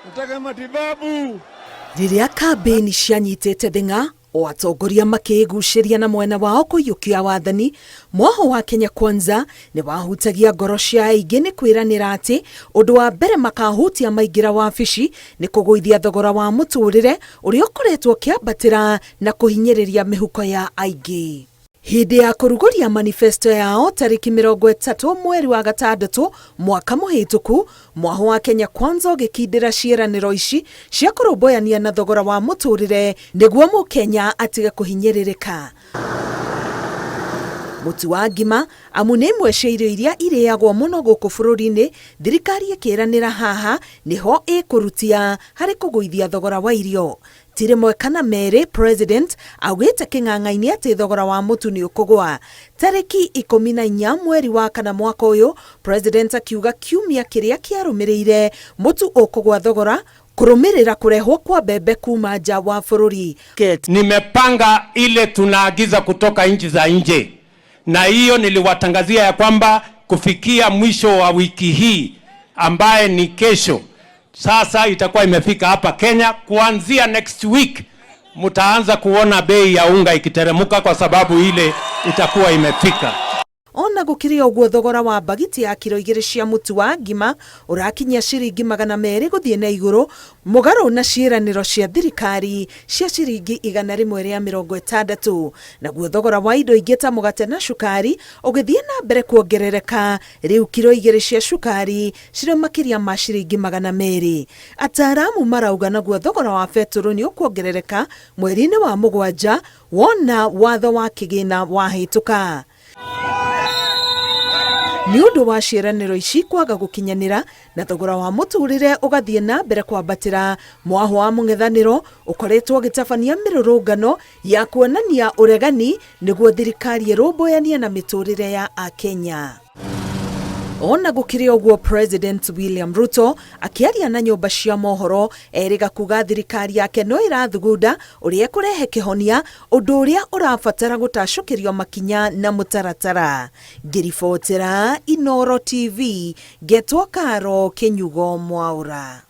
Nataka matibabu. Rĩrĩa kambĩini cianyitĩte thing'a, o atongoria makĩĩgucĩria na mwena wao kũiyũkia wathani, mwaho wa Kenya Kwanza nĩ wahutagia ngoro cia aingĩ nĩ kwĩranĩra atĩ ũndũ wa mbere makahutia maingĩra wabici nĩ kũgũithia thogora wa mũtũrĩre ũrĩa ũkoretwo ũkĩambatĩra na kũhinyĩrĩria mĩhuko ya aingĩ. Hĩndĩ ya kũrugũria manifesto yao tarĩki 30 mweri wa gatandatũ mwaka mũhĩtũku, mwaho wa Kenya Kwanza ũgĩkindĩra ciĩranĩro ici cia kũrũmbũyania na thogora wa mũtũrĩre nĩguo mũkenya atige kũhinyĩrĩrĩka. Mũtu wa ngima, amu nĩ imwe cia irio iria irĩagwo mũno gũkũ bũrũri-inĩ, thirikari ĩkĩranĩra haha nĩho ĩkũrutia harĩ kũgũithia thogora wa irio. Ti rĩmwe kana merĩ President augĩte kĩng'ang'a-inĩ atĩ thogora wa mũtu nĩ ũkũgwa. Tarĩki 14 mweri wa kana mwaka ũyũ, President akiuga kiumia kĩrĩa kĩarũmĩrĩire mũtu ũkũgwa thogora kũrũmĩrĩra kũrehwo kwa mbembe kuma nja wa bũrũri. Nimepanga ile tunaagiza kutoka nchi za nje, na hiyo niliwatangazia ya kwamba kufikia mwisho wa wiki hii ambaye ni kesho, sasa itakuwa imefika hapa Kenya. Kuanzia next week mtaanza kuona bei ya unga ikiteremuka, kwa sababu ile itakuwa imefika. Ona gũkĩrĩ ũguo, thogora wa mbagiti ya kiro 2 cia mũtu wa ngima ũrakinyia ciringi 200 gũthiĩ na igũrũ, mũgarũ na ciĩranĩro cia thirikari cia ciringi 160. Naguo thogora wa indo ingĩ ta mũgate na cukari ũgĩthiĩ na mbere kuongerereka, rĩu kiro 2 cia cukari cirĩ makĩria ma ciringi 200. Ataaramu marauga naguo thogora wa betũrũ nĩ ũkuongerereka mweri-inĩ wa mũgwanja wona watho wa kĩgĩna wahĩtũka. Nĩ ũndũ wa ciĩranĩro ici kwaga gũkinyanĩra na thogora wa mũtũrĩre ũgathiĩ na mbere kwambatĩra, mwaho wa mũng'ethanĩro ũkoretwo ũgĩtabania mĩrũrũngano ya kuonania ũregani nĩguo thirikari ĩrũmbũyanie na mĩtũrĩre ya Akenya. Ona gũkĩrĩ ũguo, President William Ruto akĩaria na nyũmba cia mohoro erĩga kuga thirikari yake no ĩrathugunda ũrĩa ĩkũrehe kĩhonia, ũndũ ũrĩa ũrabatara gũtacũkĩrio makinya na mũtaratara. Ngĩribotera Inooro TV, ngetwo Karo Kĩnyugo Mwaũra.